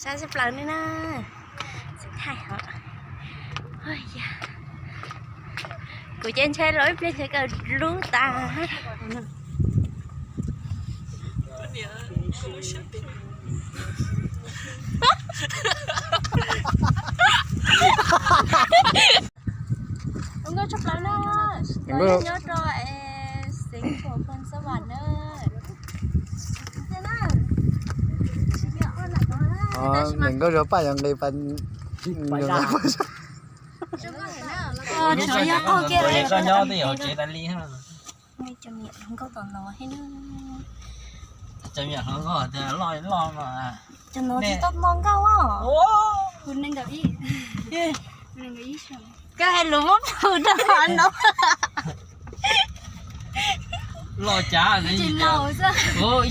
Sab tshaj plaws li na. Thaij hos. Kuv ces ntshai los ib pliag ntshe kawg lub tas. Nkauj tshaj plaws na. Nkauj nyob rau xeev Phoos Xab Vam na. Nkauj zov paj yog nqis pas. Nkauj tom no. Cov no tsis tau no nkauj os. Koj hais lus muab plhws rau no. Los cas ib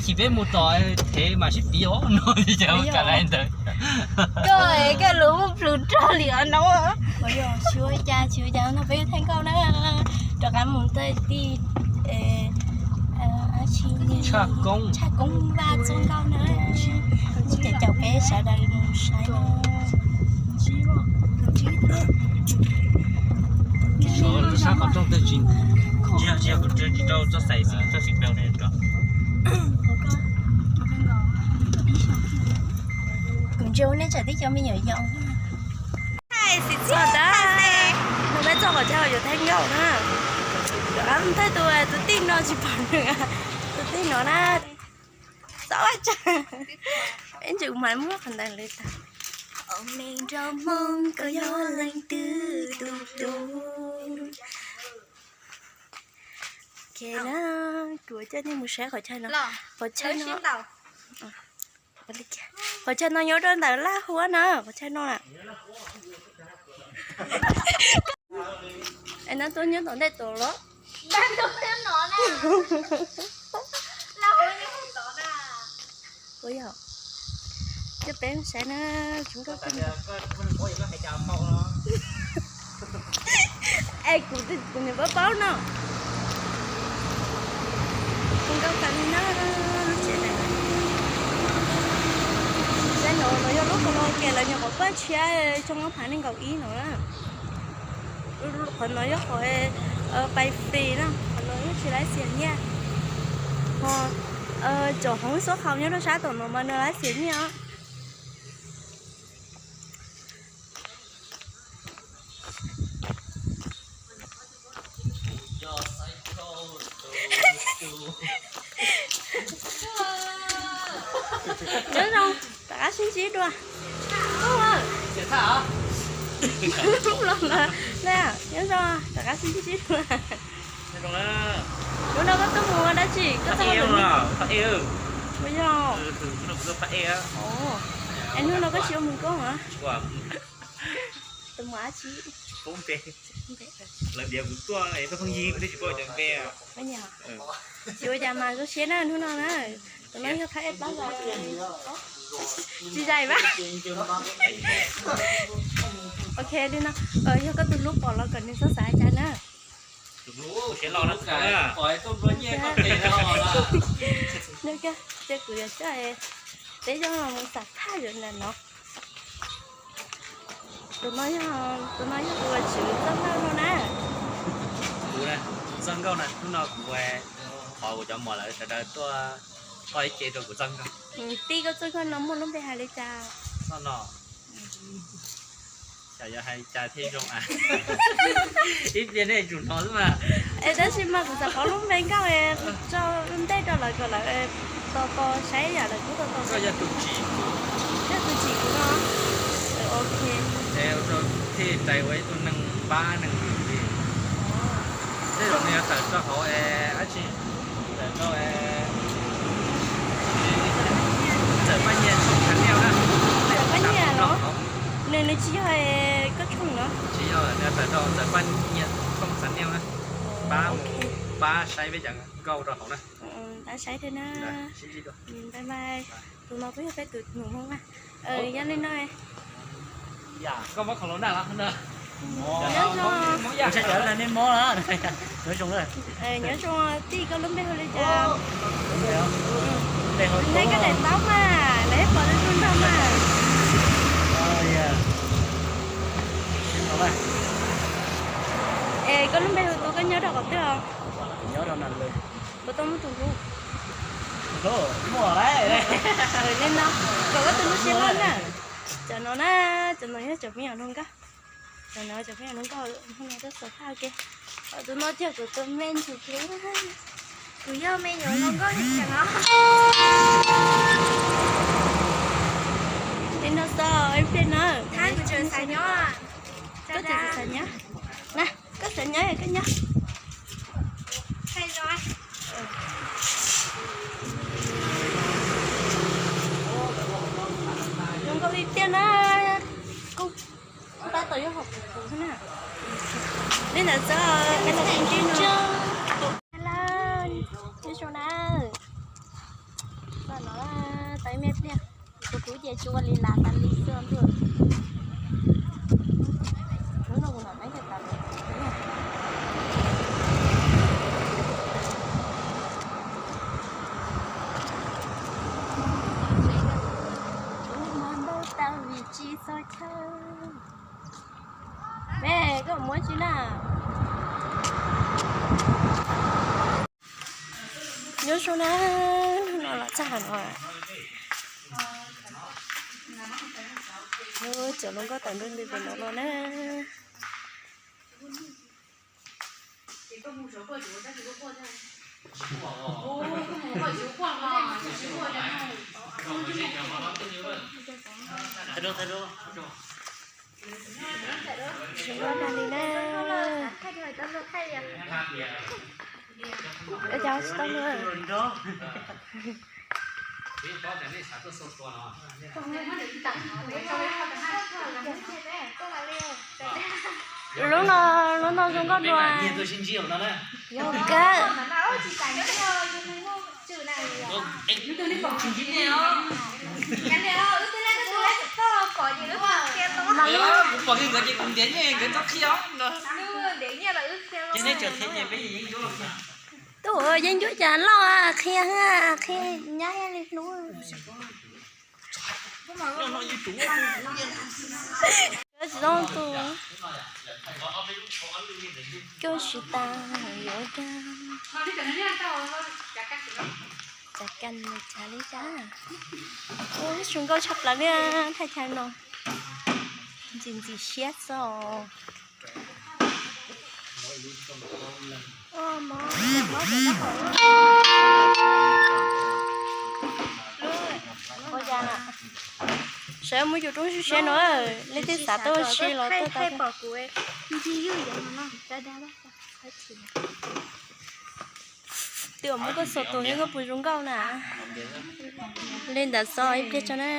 chim peb mus tom thev mas sib piv os no, cas li ntawd. Koj, koj lus muab plhws rau li os no. Tsis ua cas, tsis ua cas no, peb yuav thaij nkauj na. Rov qab mus txog tim tshaj koob vaj txog nkauj na. Ces caum peb sawv daws mus saib na. Sab qhov rooj tag tsis, tsis yog kuv tsis rau txoj xaim xwb, txoj xaim peus li rau. Kuv ntsia nej tsam tib cov me nyuam yaus. Xis txog tas, no peb txog qhov chaw yuav thaij nkauj na. Rov qab mus thaij tus, tus tij no tsis pom nws, tus tij no na. Txhob ua cas, peb ntsws mas muab qhov ntawd lawm tag. Ob neeg nrog Hmoob koj yog leej twg tus tus. Ok na, kuv coj nej mus saib qhov chaw no. Qhov chaw no, qhov chaw no nyob rau ntawm Laj Huab na, qhov chaw no na. Es no tuaj nyob tom ntej tod los? Ua yog, coj peb saib na, tsis nkauj kawg. Es kuv, kuv niam paub paub no. Tsis nkauj kawg li na, lub tsev ntawm no. Saib no, no yog lub qhov no ces lawv nyuam qhuav pab tshiab tsoo ob phav nees nkaum ib no na. Qhov no yog qhov pais fis na, qhov no yeej tsis lab xiam nyiaj. Ho cov hoob xub qhau nyob rau sab tom no mas nws lab xiam nyiaj os. Nyob zoo, rov qab sib ntsib dua. Los na, nyob zoo, rov qab sib ntsib dua. Hnub no koj tuaj mus ua dab tsi? Koj tuaj ua, ua yog. Es hnub no koj tsis ua mus koj hov? Tus muam dab tsi? Lawv tias kuv tuaj es pheej yig, kuv twb tsis paub cov npe. Tsis ua cas mas zoo siab na hnub no na. Tus no yog phab ej plab zais, tsis zais mas. Ok li no, yog koj tus hlub pom los kom nws txhob xav cas na. Ces kuv yuav coj peb coj los mus xam phaj yuav ntawm no. Tus no yog, tus no yog tus uas tswv txoj nkauj no na. Kuv na, txoj nkauj na, hnub no kuv thov kuv cov muam lawv sawv daws tuaj toj ib ce rau kuv txoj nkauj. Tij, koj txoj nkauj no muaj lub npe hais li cas? Txoj no xyov yuav hais cas thiaj zoo a. Ib pliag nej tsum hnov xwb mas. Es tab sis mas kuv xav paub lub npe nkauj es kuv tso ntej rau lawv kom lawv tos tos saib yam lawv kuj tos tos. Koj yog tus tsim kuv. Yog tus tsim kuv no. Ok. Es thiaj rais ua ib tug neeg pab neeg li. Tej zaum nws yuav tawm rau hauv es dab tsi, tawm rau Ntxawm Paj Nyiaj tshooj channel na. Ntxawm Paj Nyiaj los? Nws, nws tsis yog koj tshooj no? Tsis yog, nws tawm rau Ntxawm Paj Nyiaj tshooj channel na. Pab mus, pab saib peb cov nkauj rau hauv na. Pab saib thiab na. Bye bye. Tus no kuj yog peb tus nus Hmoob na. Yog li no. Koj muab qhov lus naj los no. Nyob zoo. Nyob zoo, tij, koj lub npe hu li cas? Npe hu li, koj daim ntaub mas lawv pom tus ntag mas. Twb os. Nyob rau na lawm. Puas tau muaj tus hlub? Hlub, muaj lawm. Li no, kom koj tus hlub siab loj na. Cov no na, cov no yog cov me nyuam hluas nkauj. Cov no cov me nyuam hluas nkauj, hnub no tuaj xov phaj ua ke. Ho tus no cog kuv tus me ntsis kiag. Kuv yog me nyuam hluas nkauj li cas os? Li no xwb, ib pliag na. Koj tseem xav nyob? Na, koj xav nyob koj nyob. Zoo nkauj ib tiag na. Kuj pab tau yog hom kuv na. Li ntawd xwb, peb los sib ntsib no. Hello, nyob zoo na. Tau no, tau ib me pliag. Kuv kuv ces tsis ua li las tas li xwb ntuj. Hnub no kuv mam peb kawm tas. Kuv mus npau taws vim tsis txog chaw. Me, koj muab tsi na. Nyob zoo na, hnub no los txog no. Lub cov hluas nkauj tawm nrog ntws pem no los na. Zoo nkauj tag li na. Ua cas tsis tau luag? Lub no, lub no zoo nkauj dua. Yog kawg. Mas lub, kuv pom kiag nkawd ces kuv ntiav nyiaj nkawd txhob qhia no. Ces nej tseem qhia ces peb yeej ncuab. Tuaj yeej ncuab cas loj qhia, qhia nyab li hlub. Tsis zoo tus. Coj tsis tas yuav cas. Cas kas nws cas li cas. Ua zoo nkauj tshaj plaws li thaij chaw no. Ntxim ntxim siab xwb os. Sawv mus yus rooj siab no, leej twg xav tuaj ua si los tuaj tau. Twb muab koj xov tus thiab koj puas zoo nkauj na. Li ntawd xwb, ib pliag tso na.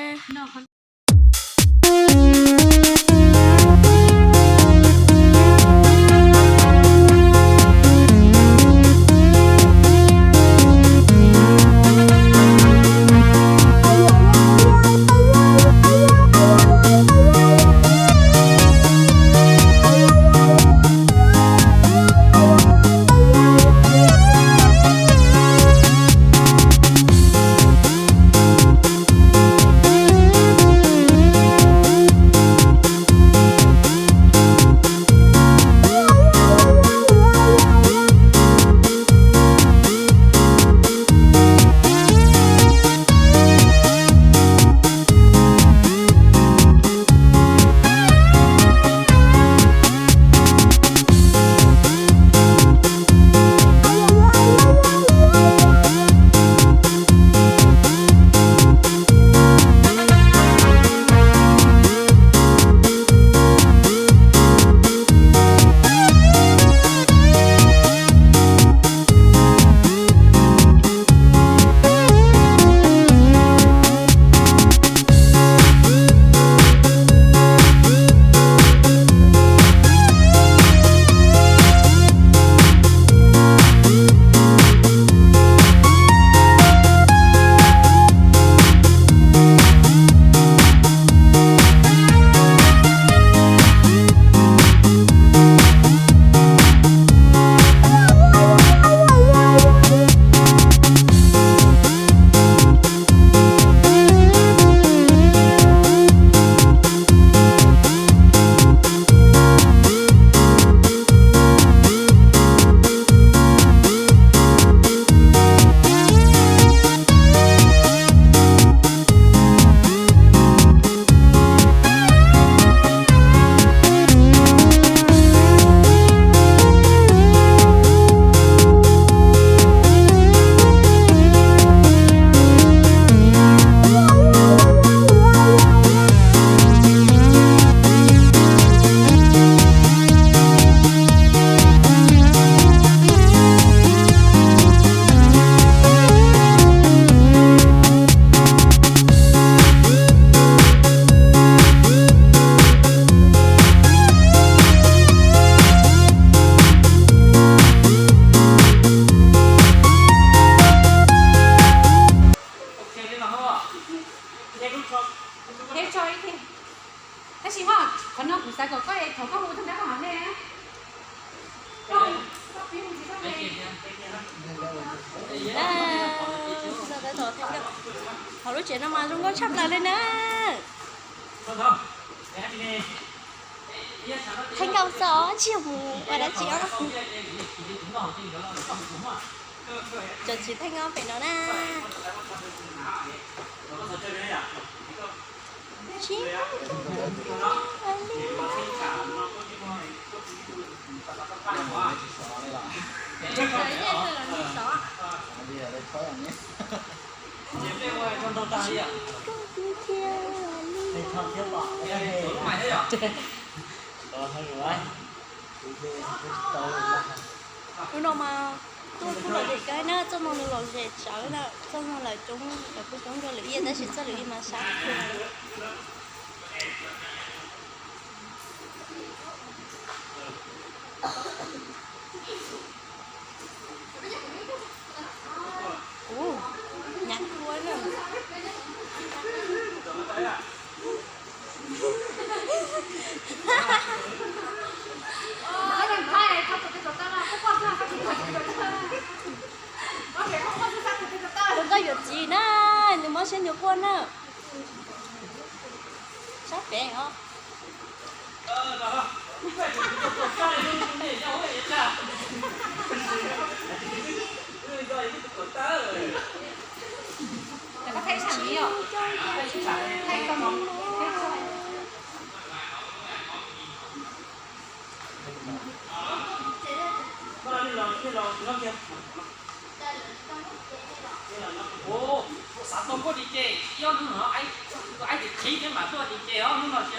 Tab sis mas qhov no kuv xav kom koj es thaum koj hu tag nrho koj hais ne. Hauv lub tsev no mas zoo nkauj tshaj plaws li na. Theej Nkauj txog tsis yog mus ua dab tsi os. Cov txiv theej Nkauj pem no na. Hnub no mas tuaj kuj lom zem kawg na, txoj hmoo nws lom zem tsawv na, txoj hmoo lawv coob, lawv kuj coob dua lwm yam tab sis txoj lwm yam mas sab kawg. Ua, nyab kua na. Tus nkauj yuav txiv na, nws mob siab ncuav quaj na. Sab pem os. Xav tau kuaj dis ces, ib ob hnub no aib ces qhib thiab mam tuaj dis ces os, hnub no tsis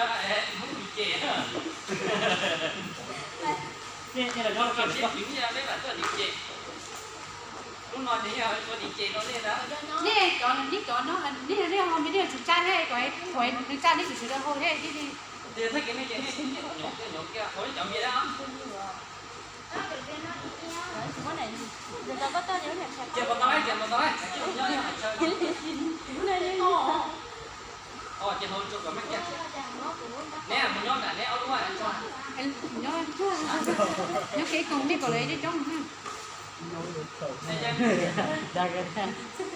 hnub dis ces. Hnub no tsis hnub peb mam tuaj dis ces. Hnub no ces yog tuaj dis ces rau nej na. Nej cov, nej cov no, nej, nej ho me nej tsum tsa thiab, kom nws tsa nej tsum tsum rau hau thiab. Ces thaj kev nej ces nej nyob kiag, nyob kiag hauv nej cov npias na. Ces pos tau, ces pos tau, ces pos tau. Ces hau rau kom me kiag. Neb mus nyob nram neb ob lub. Nyob kev koom nej kom lawv coob coob.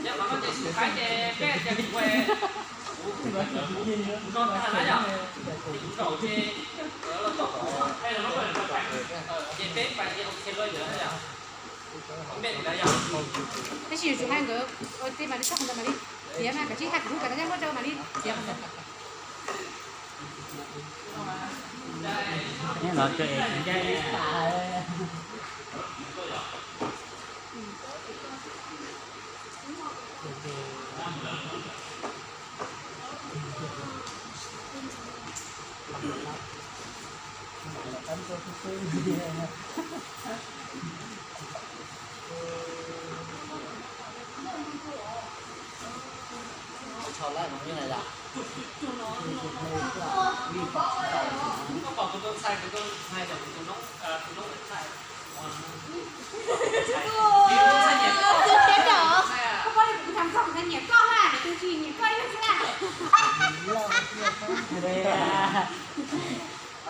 Yog qhov no ces kuv qhaib ces peb ces kuv, kuv noj tag na yom, ces kuv zaum ces lawv los tom kuv, ces peb pais ces ok lawm ntawd na yom. Tab sis yuav tsum hais nkawd, tej mas li txog qhov ntawd mam li txiav mas, kav tsij hais kuv lub kav tau nyob muab rau mam li txiav qhov ntawd. Neb los tso es kuv ncaij ib tas.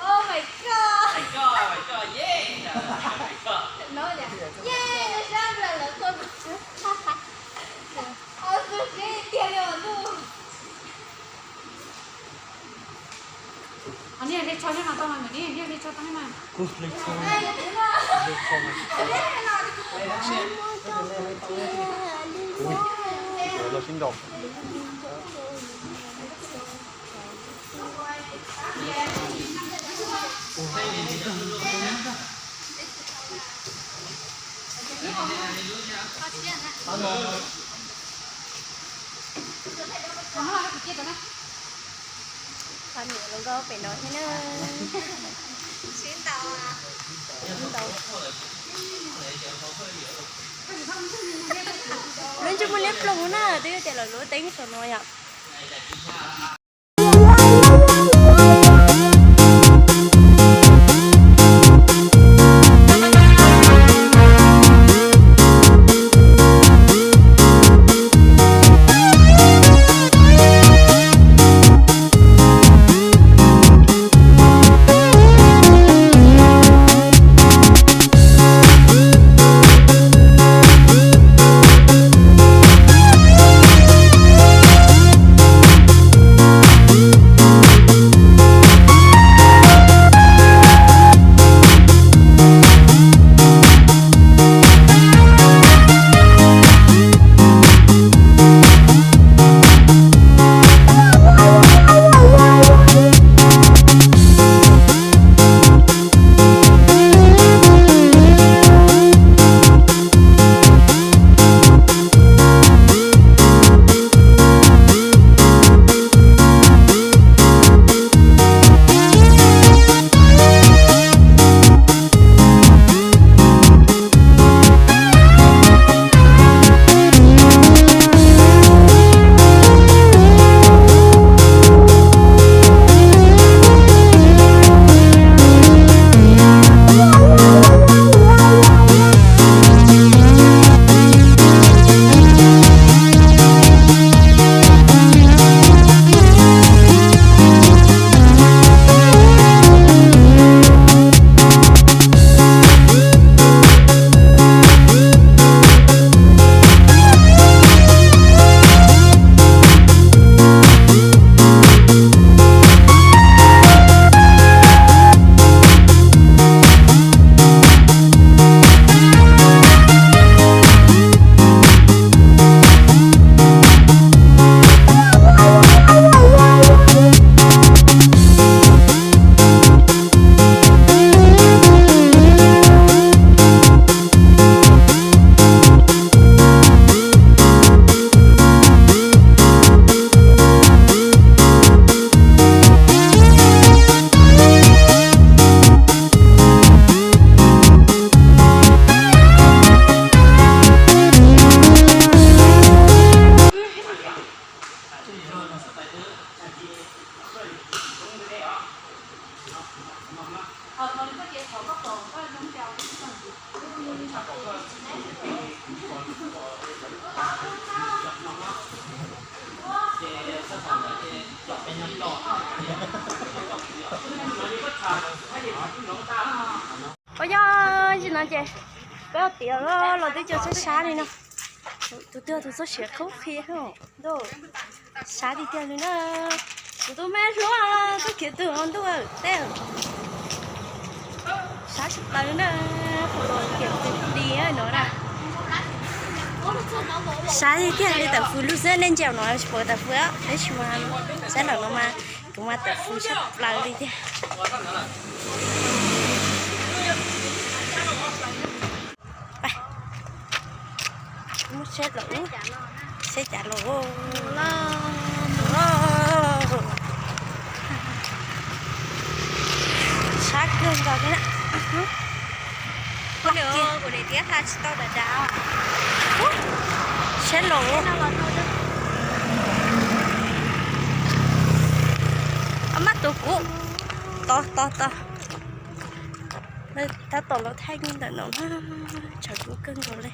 Oh my god. No, yeah, no sab nplawg lawv tuaj. Ua xwb tiag li os ntuj. Ho nej hle tsho nyob no tau mas, nej hle tsho tau mas. Los sib nraus. Pha niam los nkauj pem no thiab na. Sib ntaus, sib ntaus. Lub ntsej muag liab ploog na, twb yog tias lawv lub teeb saum no yom. Ua yog zim no ces peb tiav los twb cua sab sab li no. Tus twg tus txoj siav qhub qhia, sab tiag tiag li na. Kuv tus me hluas txoj kev twg no ntuj tej. Sab tsis plaws li na, qhov kev twg li no na. Sab tiag tiag li tawm fws lug xwb, nej ntsia no tsis pom tawm fws, tab sis mas sab nraum no mas kuv mas tawm fws sab plaws li tiag. Muab seb lawm, seb cas los. Sab kawg nkaus li na. Kuv niam tias tsis tau dav dav. Seb los. Maj tus kuv. Tos tos tos. Tab tom los thaij ntawm no na, tshav kub kawg nkaus li.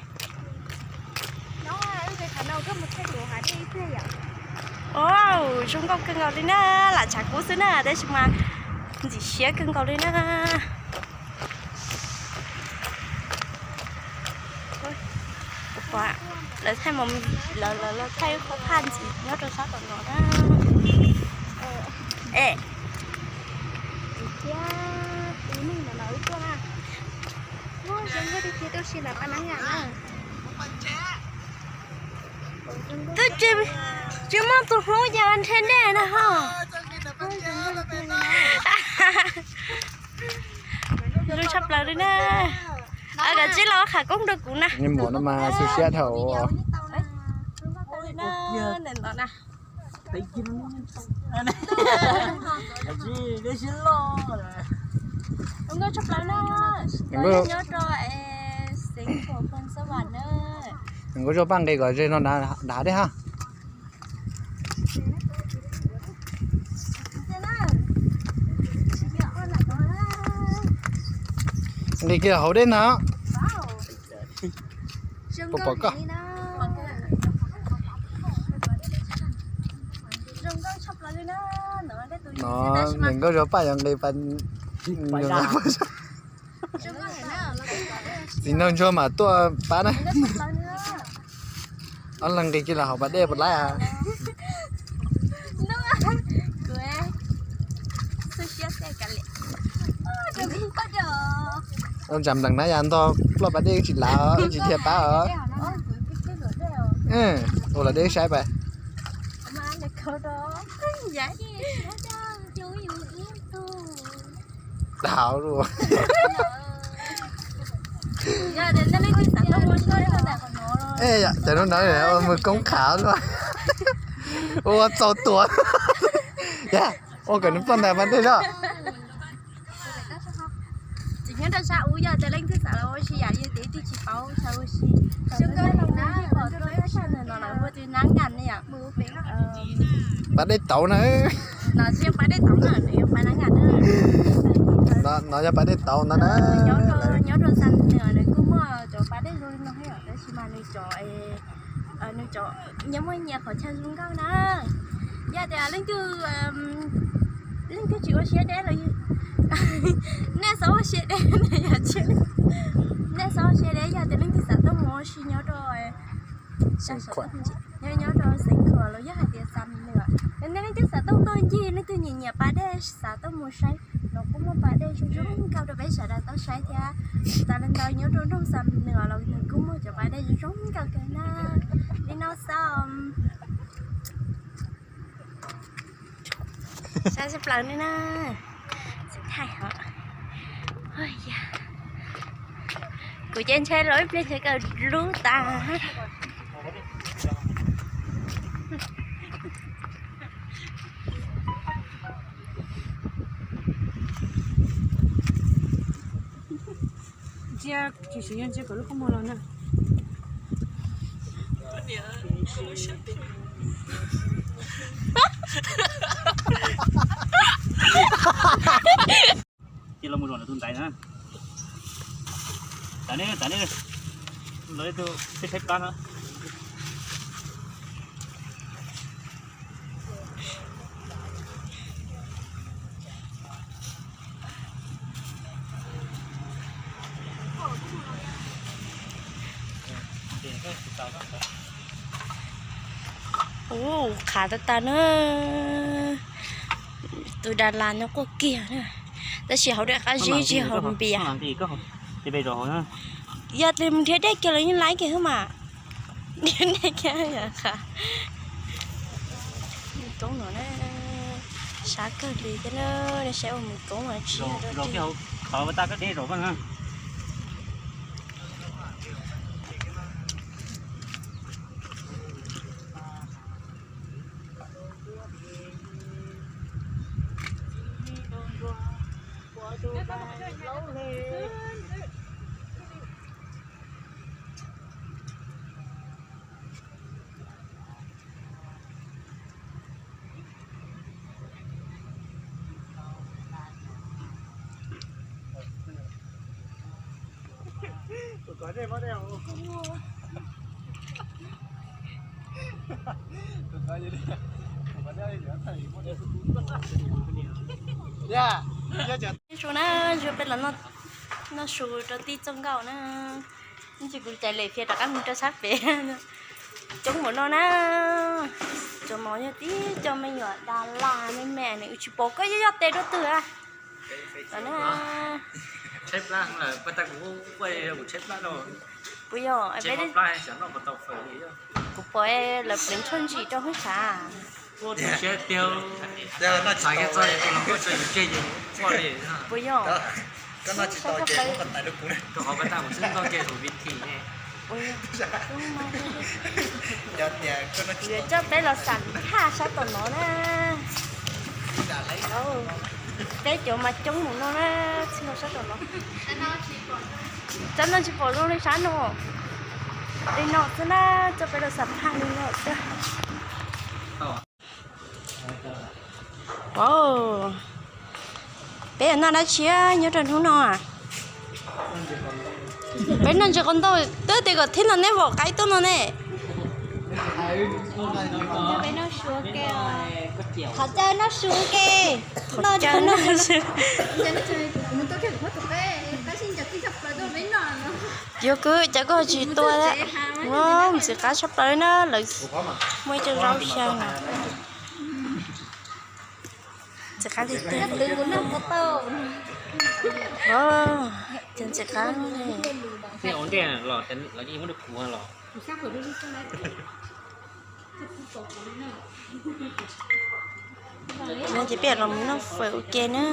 Zoo nkauj kawg nkaus li na, lam tshav kub xwb na, tab sis mas ntxim siab kawg nkaus li na. Lawv thaij, lawv thaij qhov phaj ntxiv nyob rau sab tom no na. Es, twb tsis muaj tus hlub ces nrhiav dej na ho. Zoo tshaj plaws li na. Kav tsij los qhav koob rau kuv na. Nim no mas xu siab dhau. Zoo nkauj tshaj plaws na. Nyob rau xeev Phoos Xab Vam na. Nkauj Zuag paj nqis kom ze no dav dej ha. Nqis kiag hauv dej na. Puas pom koj? No, Nkauj Zuag paj yuav nqis pas. Txiv nraug ntsuag mam tuaj pab na. Ob leeg nqis kiag los hauv pas dej puas laib? Ua ntsam nplees na, yog ntog ploj pas dej tsis lav tsis thiaj pab os. Ua los dej saib pas. Dhau lawm. Cov no na ua mus koob qhav luaj. Ua txaus tuam. Yog ua kom nws ploj ntawm pas dej zog. Tsis nyob rau sab ub, yog tias leej twg xav los ua si yam li tias twb tsis paub xav ua si, xyoo nkauj los na, los tuaj sab ntawm no lawv hu tias Nab Nkam ne yom. Pas dej tauv na. No tsis yog pas dej tauv na, nws yog pas Nab Nkam na. No yog pas dej tauv no na. Nyob rau Xam Nuas nws kuj muaj cov pas dej zoo li no thiab, tab sis mas nws cov, nws cov nyias muaj nyias qhov chaw zoo nkauj na. Yog tias leej twg, leej twg tsis ua siab deb los, nej xav ua siab deb, nej xav ua siab deb, yog tias leej twg xav tuaj mus ua si nyob rau, nyob rau Xeev Khuam los yog hais tias Xam Nuas, nej leej twg xav tuaj ncig, leej twg nyiam nyiam pas dej xav tuaj mus saib, no kuj muaj pas dej zoo zoo nkauj rau peb sawv daws tau saib thiab. Tsis tas li ntawd nyob rau nroog Xam Nuas los nws kuj muaj cov pas dej zoo zoo nkauj kawg na. Li no xwb. Sab tshaj plaws li na. Thaij hov. Kuv ces ntshai los ib pliag ntshe kawg lub tas. Ntsia, tsis siv yog ntsia kom lub koob muag los na. Cia los mus zaum ntawm tus ntaiv na. Tam ne, tam ne, lawv tus peb peb pab na. Qhav tag tag na, tus das las no quaj kiag na, tab sis hauv daim qab zib tsis haus npias. Yog tias mus nrhiav dej kiag los yeej laib kiag xwb mas. Nrhiav dej kiag qhav. Mus koob no na, sab kawg li thiab na, nej saib ua mus koob mas tsis yog dab tsi. Su na, yuav peb los noj su rau tij txoj nkauj na. Ib ntsis kuv cais lem fias rov qab mus rau sab pem. Coob npaum no na. Cov no yog tib co me nyuam das las me me ne, wb tsis pom koj yoj yoj tes rau twg a. Puas yog? Kuv pom lawv pleev tshaj ntsim rau hwj tshaj. Puas yog? Yuav coj peb los xam phaj sab tom no na. Peb cov mas coob mus no na, txij no sab tom no. Sab no tsis pom zoo li sab no. Li no xwb na, coj peb los xam phaj li no xwb. Peb noj dab tsi nyob rau hnub no? Peb noj ntsis qos ntau, twb tias kom thib no neb vom qaib tuaj no ne. Qhov chaw noj su ke, noj su. Yuav kwv cas koj tsis tua, ntxim qab tshaj plaws na, lawv muaj ib co zaub xyaw na. Ntxim qab tiag tiag. Ces ntxim qab. No ces peb los mus noj fawm ua ke na.